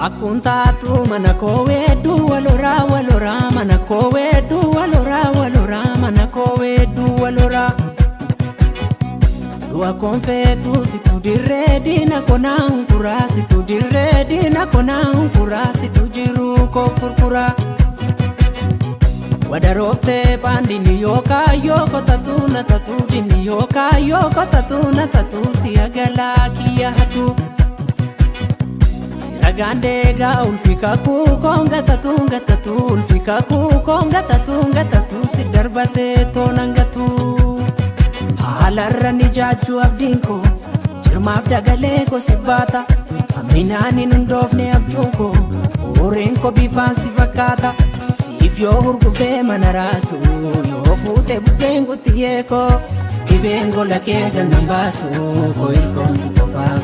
Akkuun taatu mana koo weedduu waloraa waloraa mana koo weedduu waloraa waloraa mana koo weedduu waloraa. Du'a koonfeetu situ dirree diina konaa hunkuraa situ dirree diina konaa hunkuraa situ jiruu koo furkuraa. Wadarooftee baandini yookaan yoo kotatu na tatu dinni yookaan yoo kotatu na tatu si'a galaa kiyya hatu. Siragaan deegaa ulfi kakuu koon gatatu gatatu ulfi kakuu koon gatatu gatatu si darbatee toonan gatu. Haalarra ni jaajuu abdiin koo jirmaaf dagalee koo si baata. Hamminaan hin hundoofne abjuun koo horeen koo bifaan si fakkaata. Siif yoo hurgufee mana raasu yoo fuute bubbeen guttiyee koo dhibeen gola kee gannan baasu koo hirkoon si qofaa.